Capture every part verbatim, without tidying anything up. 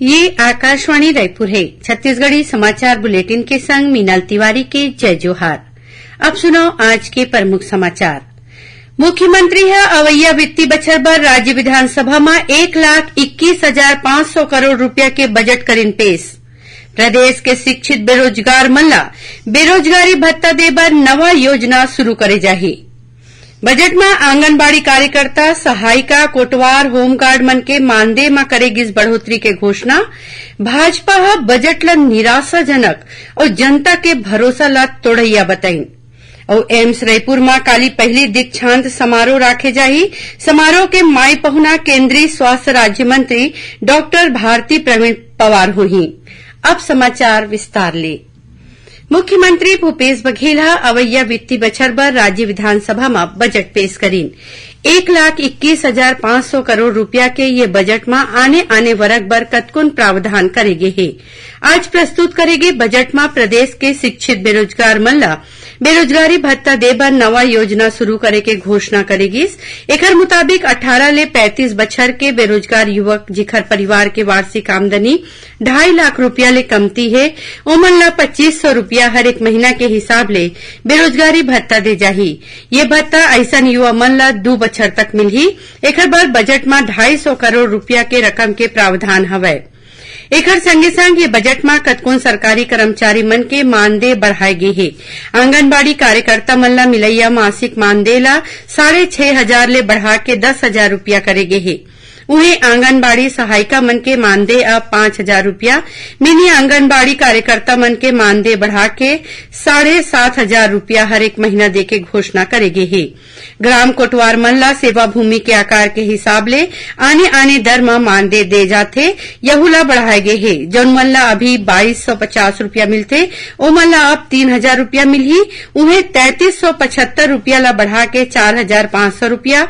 ये आकाशवाणी रायपुर हे। छत्तीसगढ़ी समाचार बुलेटिन के संग मीनाल तिवारी के जय जोहार। अब सुनव आज के प्रमुख समाचार। मुख्यमंत्री ह अवइया वित्तीय बछर बर राज्य विधानसभा म एक लाख इक्कीस हजार पाँच सौ करोड़ रुपया के बजट करिन पेश। प्रदेश के शिक्षित बेरोजगार मन ला बेरोजगारी भत्ता दे बर नवा योजना शुरू करे जाही। बजट म आंगनबाड़ी कार्यकर्ता, सहायिका, कोटवार, होमगार्ड मन के मानदेय म करे गिस बढ़ोतरी के घोषणा। भाजपा ह बजट ल निराशाजनक अउ जनता के भरोसा ल तोड़इया बताइन। अउ एम्स रईपुर म काली पहिली दीक्षांत समारोह राखे जाही। समारोह के माई पहुना केंद्रीय स्वास्थ्य राज्य मंत्री डॉक्टर भारती प्रवीण पवार होही। अब समाचार विस्तार ले। मुख्यमंत्री भूपेश बघेल ह अवइया वित्तीय बछर बर राज्य विधानसभा म बजट पेश करिन। एक लाख इक्कीस हजार पाँच सौ करोड़ रुपया के ये बजट म आने-आने वर्ग बर कतकोन प्रावधान करे गे हे। आज प्रस्तुत करे गे बजट म प्रदेश के शिक्षित बेरोजगार मन ल बेरोजगारी भत्ता दे बर नवा योजना शुरू करे के घोषणा करे गिस। एखर मुताबिक अठारह ले पैंतीस बछर के बेरोजगार युवक, जिखर परिवार के वार्षिक आमदनी ढाई लाख रुपया ले कमती हे, ओमन ला पच्चीस सौ रुपया हर एक महीना के हिसाब ले बेरोजगारी भत्ता दे जाही। ये भत्ता अइसन युवा मन ला दू बछर तक मिलही। एखर बर बजट म ढाई सौ करोड़ रुपया के रकम के प्रावधान हवय। एखर संगे संग ये बजट म कतकोन सरकारी कर्मचारी मन के मानदेय बढ़ाए गे हे। आंगनबाड़ी कार्यकर्ता मन ला मिलइया मासिक मानदेय ला साढ़े छह हजार ले बढ़ा के दस हजार रुपया करे गे हे। उहें आंगनबाड़ी सहायिका मन के मानदेय अब पाँच हजार रुपया, मिनी आंगनबाड़ी कार्यकर्ता मन के मानदेय बढ़ा के साढ़े सात हजार रुपया हर एक महीना दे के घोषणा करे गे हे। ग्राम कोटवार मन ला सेवा भूमि के आकार के हिसाब ले आने-आने दर म मानदेय दे जाथे, यहू ला बढ़ाए गे हे। जउन मन ला अभी बाईस सौ पचास रुपया मिलथे, ओमन ला अब तीन हजार रुपया मिलही। उहें तैंतीस सौ पचहत्तर रुपया ला बढ़ा के चार हजार पाँच सौ रुपया,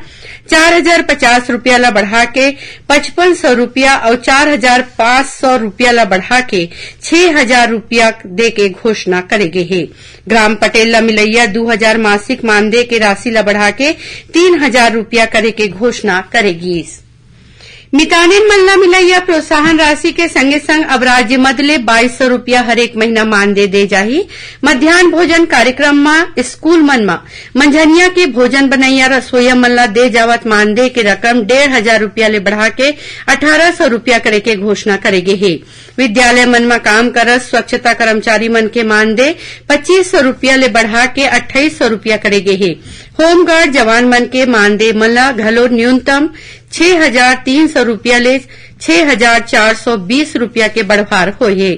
चार हजार पचास रुपया ला बढ़ा के पचपन सौ रुपया अउ चार हजार पाँच सौ रुपया ला बढ़ा के छह हजार रुपया दे के घोषणा करे गे हे। ग्राम पटेल ला मिलइया दू हजार मासिक मानदेय के राशि ला बढ़ा के तीन हजार रुपया करे के घोषणा करे गीस। मितानिन मन ला मिलइया प्रोत्साहन राशि के संगे संग अब राज्य मद ले बाईस सौ रुपया हर एक महीना मानदेय दे जाही। मध्यान्ह भोजन कार्यक्रम म स्कूल मन म मंझनिया के भोजन बनइया रसोईया मन ला दे जावत मानदेय के रकम डेढ़ हजार रुपया ले बढ़ा के अठारह सौ रुपया करे के घोषणा करे गे हे। विद्यालय मन म काम करत स्वच्छता कर्मचारी मन के मानदेय पच्चीस सौ रुपया ले बढ़ा के अट्ठाईस सौ रुपया करे गे हे। होमगार्ड जवान मन के मानदेय मन ला घलो न्यूनतम छह हजार तीन सौ रुपया ले छह हजार चार सौ बीस रुपया के बढ़वार होए हे।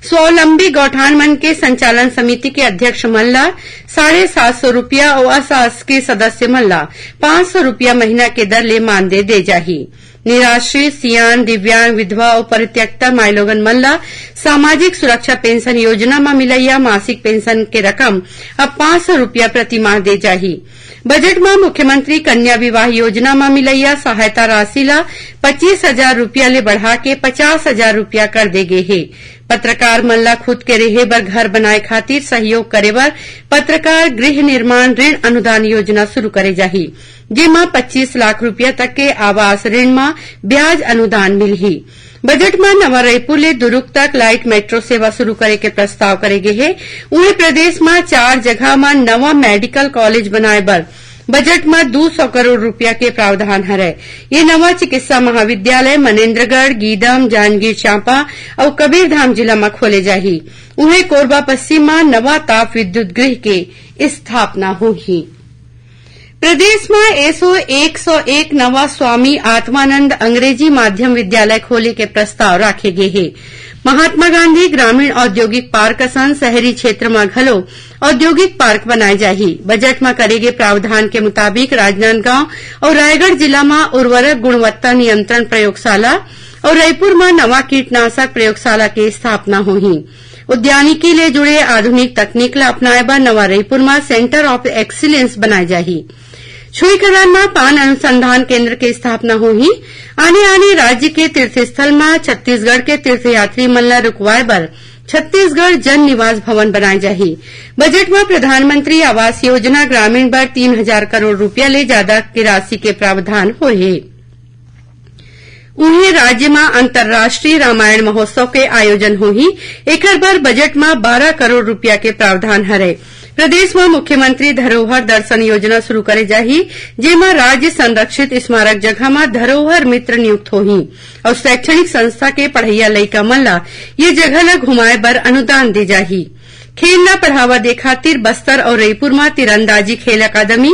स्वावलंबी गौठान मन के संचालन समिति के अध्यक्ष मन ला साढ़े सात सौ रुपया अउ अशासकीय सदस्य मन ला पाँच सौ रुपया महीना के दर ले मानदेय दे जाही। निराश्रित, सियान, दिव्यांग, विधवा अउ परित्यक्ता माईलोगन मन ला सामाजिक सुरक्षा पेंशन योजना म मिलइया मासिक पेंशन के रकम अब पाँच सौ रुपया प्रति माह दे जाही। बजट म मुख्यमंत्री कन्या विवाह योजना म मिलइया सहायता राशि ला पच्चीस हजार रुपया ले बढ़ा के पचास हजार रुपया कर दे गे हे। पत्रकार मन ला खुद के रेहे बर घर बनाए खातिर सहयोग करे बर पत्रकार गृह निर्माण ऋण अनुदान योजना शुरू करे जाही, जेमा पच्चीस लाख रुपया तक के आवास ऋण म ब्याज अनुदान मिलही। बजट म नवा रईपुर ले दुरूग तक लाइट मेट्रो सेवा शुरू करे के प्रस्ताव करे गे हे। उहें, प्रदेश म चार जगह म नवा मेडिकल कॉलेज बनाए बर बजट म दू सौ करोड़ रुपया के प्रावधान हरय। ये नवा चिकित्सा महाविद्यालय मनेन्द्रगढ़, गीदम, जांजगीर चांपा अउ कबीरधाम जिला म खोले जाही। उहें, कोरबा पश्चिम म नवा ताप विद्युत गृह के स्थापना होही। प्रदेश म एसो एक सौ एक नवा स्वामी आत्मानंद अंग्रेजी माध्यम विद्यालय खोले के प्रस्ताव राखे गे हे। महात्मा गांधी ग्रामीण औद्योगिक पार्क असन शहरी क्षेत्र म घलो औद्योगिक पार्क बनाए जाही। बजट म करे गे प्रावधान के मुताबिक राजनांदगांव अउ रायगढ़ जिला म उर्वरक गुणवत्ता नियंत्रण प्रयोगशाला अउ रईपुर म नवा कीटनाशक प्रयोगशाला के स्थापना होही। उद्यानिकी ले जुड़े आधुनिक तकनीक ल अपनाए बर नवा रईपुर म Centre of Excellence बनाए जाही। छुईखदान म पान अनुसंधान केंद्र के स्थापना होही। आने-आने राज्य के तीर्थस्थल म छत्तीसगढ़ के तीर्थयात्री मन ल रुकवाए बर छत्तीसगढ़ जन निवास भवन बनाए जाही। बजट म प्रधानमंत्री आवास योजना ग्रामीण बर तीन हजार करोड़ रुपया ले जादा के राशि के प्रावधान होए हे। उहें, राज्य म अंतर्राष्ट्रीय रामायण महोत्सव के आयोजन होही। एखर बर बजट म बारह करोड़ रुपया के प्रावधान हरय। प्रदेश म मुख्यमंत्री धरोहर दर्शन योजना शुरू करे जाही, जेमा राज्य संरक्षित स्मारक जगह म धरोहर मित्र नियुक्त होही अउ शैक्षणिक संस्था के पढ़इया लइका मन ल ये जगह ल घुमाए बर अनुदान दे जाही। खेल ल बढ़ावा दे खातिर बस्तर अउ रईपुर म तीरंदाजी खेल अकादमी,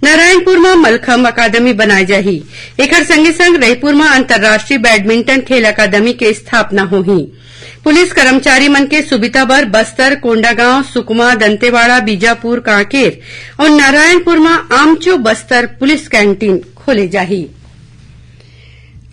नारायणपुर म मलखंभ अकादमी बनाए जाही। एखर संगे संग रईपुर म अंतर्राष्ट्रीय बैडमिंटन खेल अकादमी के स्थापना होही। पुलिस कर्मचारी मन के सुविधा बर बस्तर, कोंडागांव, सुकमा, दंतेवाड़ा, बीजापुर, कांकेर अउ नारायणपुर म आमचो बस्तर पुलिस कैंटीन खोले जाही।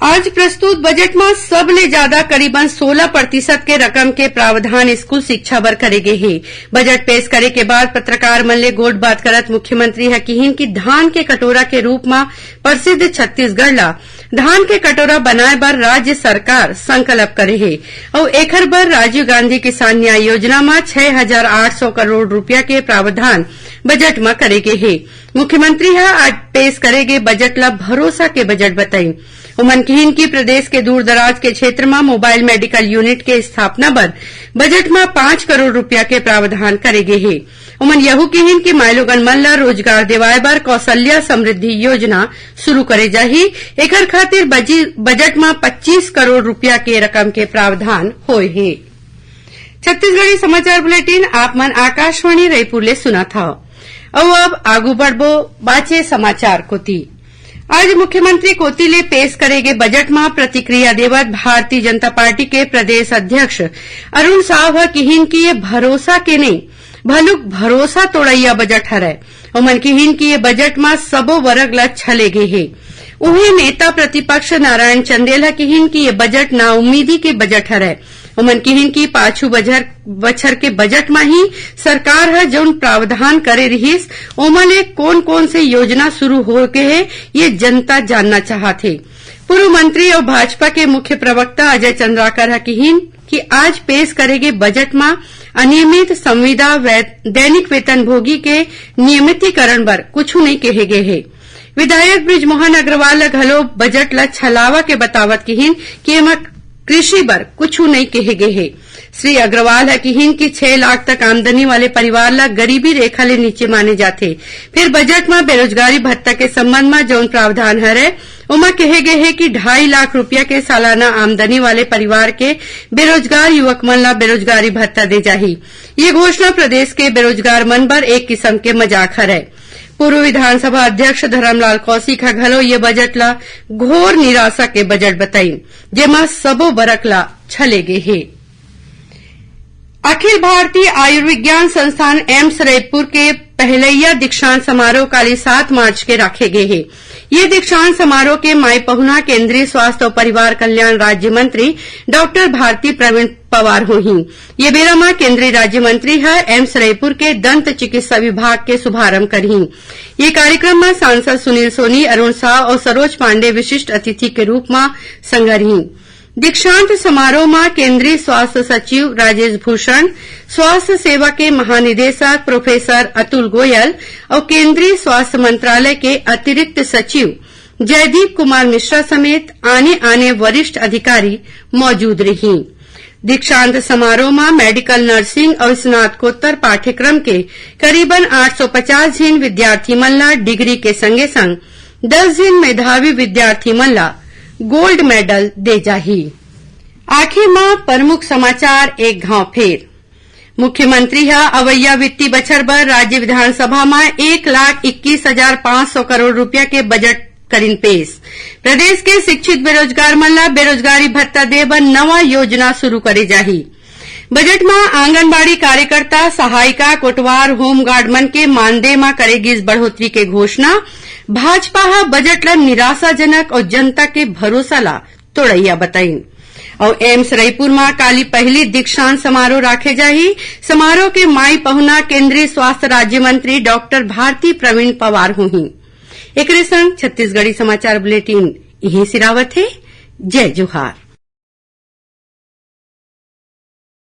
आज प्रस्तुत बजट म सबले ज्यादा करीबन सोलह प्रतिशत के रकम के प्रावधान स्कूल शिक्षा बर करे गे हे। बजट पेश करे के बाद पत्रकार मन ले गोठबात करत मुख्यमंत्री ह किहिन कि धान के कटोरा के रूप म प्रसिद्ध छत्तीसगढ़ ला धान के कटोरा बनाए बर राज्य सरकार संकल्प करे हे अउ एखर बर राजीव गांधी किसान न्याय योजना म छह हजार आठ सौ करोड़ रुपया के प्रावधान बजट म करे गे हे। मुख्यमंत्री ह आज पेश करे गे बजट ल भरोसा के बजट बताइन। ओमन किहिन कि प्रदेश के दूर-दराज के क्षेत्र म मोबाइल मेडिकल यूनिट के स्थापना बर बजट म पाँच करोड़ रुपया के प्रावधान करे गे हे। ओमन यहू किहिन कि माईलोगन मन ल रोजगार देवाय बर कौशल्या समृद्धि योजना शुरू करे जाही। एखर खातिर बजी-, बजट म पच्चीस करोड़ रुपया के रकम के प्रावधान होय हे। छत्तीसगढ़ी समाचार बुलेटिन आप मन आकाशवाणी रईपुर ले सुनत हव। अउ अब आगू बढ़बो बाचे समाचार कोति। आज मुख्यमंत्री कोति ले पेश करे गे बजट म प्रतिक्रिया देवत भारतीय जनता पार्टी के प्रदेश अध्यक्ष अरुण साव ह किहिन कि ये भरोसा के नइ, भलुक भरोसा तोड़इया बजट हरय। ओमन किहिन कि ये बजट म सबो वर्ग ल छले गे हे। उहें, नेता प्रतिपक्ष नारायण चंदेल ह किहिन कि ये बजट नाउम्मीदी के बजट हरय। ओमन किहिन कि पाछू बजर-, बछर के बजट म ही सरकार ह जउन प्रावधान करे रिहिस, ओमा ले कोन-कोन से योजना शुरू हो गे हे, ये जनता जानना चाहत हे। पूर्व मंत्री अउ भाजपा के मुख्य प्रवक्ता अजय चंद्राकर ह किहिन कि आज पेश करे गे बजट म अनियमित संविदा वै-, दैनिक वेतनभोगी के नियमितीकरण बर कुछु नइ केहे गे हे। विधायक बृजमोहन अग्रवाल ल घलो बजट ल छलावा के बतावत किहिन कि एमा कृषि बर कुछु नइ केहे गे हे। श्री अग्रवाल ह किहिन कि छह लाख तक आमदनी वाले परिवार ल गरीबी रेखा ले नीचे माने जाथे। फिर बजट म बेरोजगारी भत्ता के संबंध म जउन प्रावधान हरय, ओमा केहे गे हे कि ढाई लाख रुपया के सालाना आमदनी वाले परिवार के बेरोजगार युवक मन ल बेरोजगारी भत्ता दे जाही। ये घोषणा प्रदेश के बेरोजगार मन बर एक किसम के मजाक हरय। पूर्व विधानसभा अध्यक्ष धरमलाल कौशिक ह घलो ये बजट ल घोर निराशा के बजट बताइन, जेमा सबो वर्ग ल छले गे हे। अखिल भारतीय आयुर्विज्ञान संस्थान एम्स रईपुर के पहलैया दीक्षांत समारोह काली सात मार्च के राखे गे हे। ये दीक्षांत समारोह के माई पहुना केंद्रीय स्वास्थ्य अउ परिवार कल्याण राज्य मंत्री डॉक्टर भारती प्रवीण पवार होही। ये बेरा म केंद्रीय राज्य मंत्री ह एम्स रईपुर के दंत चिकित्सा विभाग के शुभारंभ करही। ये कार्यक्रम म सांसद सुनील सोनी, अरुण साव अउ सरोज पांडे विशिष्ट अतिथि के रूप म संघरही। दीक्षांत समारोह म केंद्रीय स्वास्थ्य सचिव राजेश भूषण, स्वास्थ्य सेवा के महानिदेशक प्रोफेसर अतुल गोयल अउ केंद्रीय स्वास्थ्य मंत्रालय के अतिरिक्त सचिव जयदीप कुमार मिश्रा समेत आने-आने वरिष्ठ अधिकारी मौजूद रहीं। दीक्षांत समारोह म मेडिकल नर्सिंग अउ स्नातकोत्तर पाठ्यक्रम के करीबन आठ सौ पचास झिन विद्यार्थी मन ल डिग्री के संगे-संग दस झिन मेधावी विद्यार्थी मन ल गोल्ड मेडल दे जाही। आखिर म प्रमुख समाचार एक घांव फेर। मुख्यमंत्री ह अवइया वित्तीय बछर बर राज्य विधानसभा म एक लाख इक्कीस हजार पाँच सौ करोड़ रुपया के बजट करिन पेश। प्रदेश के शिक्षित बेरोजगार मन ल बेरोजगारी भत्ता दे बर नवा योजना शुरू करे जाही। बजट म आंगनबाड़ी कार्यकर्ता, सहायिका, कोटवार, होमगार्ड मन के मानदेय म करे गिस बढ़ोतरी के घोषणा। भाजपा ह बजट ल निराशाजनक अउ जनता के भरोसा ल तोड़इया बताइन। अउ एम्स रईपुर म काली पहिली दीक्षांत समारोह राखे जाही। समारोह के माई पहुना केंद्रीय स्वास्थ्य राज्य मंत्री डॉक्टर भारती प्रवीण पवार होही। एकरे संग छत्तीसगढ़ी समाचार बुलेटिन इहें सिरावत हे। जय जोहार।